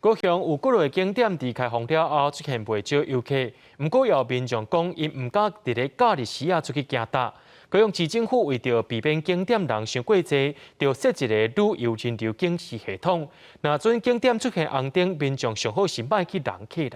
高雄有幾落個景點佇開放了後出現袂少遊客，毋過有民眾講，𪜶毋敢佇咧假日時仔出去行搭。高雄市政府為著避免景點人傷過濟，就設一个旅遊人流警示系統。若準景點出現紅燈，民眾上好是莫去人客人。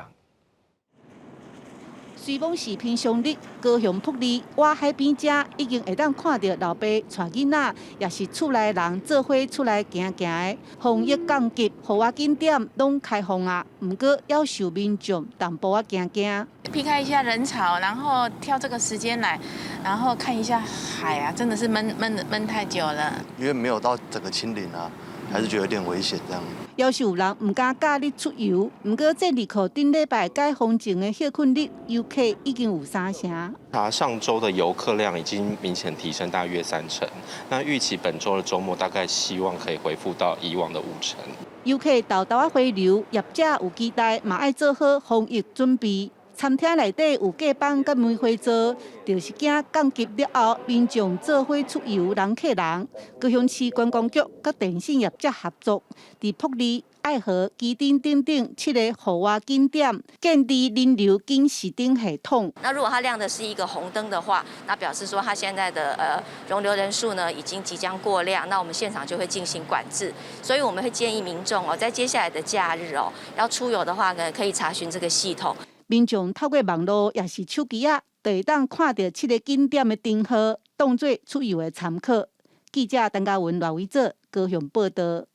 雖罔是平常日，高雄埔里外海邊遮已經會當看著老爸帶囡仔，抑是厝內人做伙出來行行的。防疫降級，戶外景點攏開放啊，毋過猶受民眾淡薄仔驚驚。避開一下人潮，然後挑這個時間來，然後看一下海啊，真的是悶悶悶太久了。因為沒有到整個清零啊，還是覺得有點危險這樣。猶是有人毋敢假日出遊，毋過戰利庫頂禮拜解封前的歇睏日，遊客已經有三成。它上周的遊客量已經明顯提升大約3成，那預期本周的周末大概希望可以恢復到以往的5成。遊客沓沓仔回流，業者有期待，嘛愛做好防疫準備。餐廳內底有隔板佮梅花座，就是驚降級了後，民眾做伙出遊人客人。高雄市觀光局佮電信業者合作，佇埔里、愛河、旗津等等七个戶外景點建立人流警示燈系統。那如果它亮的是一個紅燈的話，那表示說它現在的容留人數呢已經即將過量，那我們現場就會進行管制。所以我們會建議民眾哦，在接下來的假日哦，要出遊的話呢，可以查詢這個系統。民眾透過網路抑是手機仔，就會當看著七个景點的燈號，當作出遊的參考。記者陳嘉文、賴偉哲高雄報導。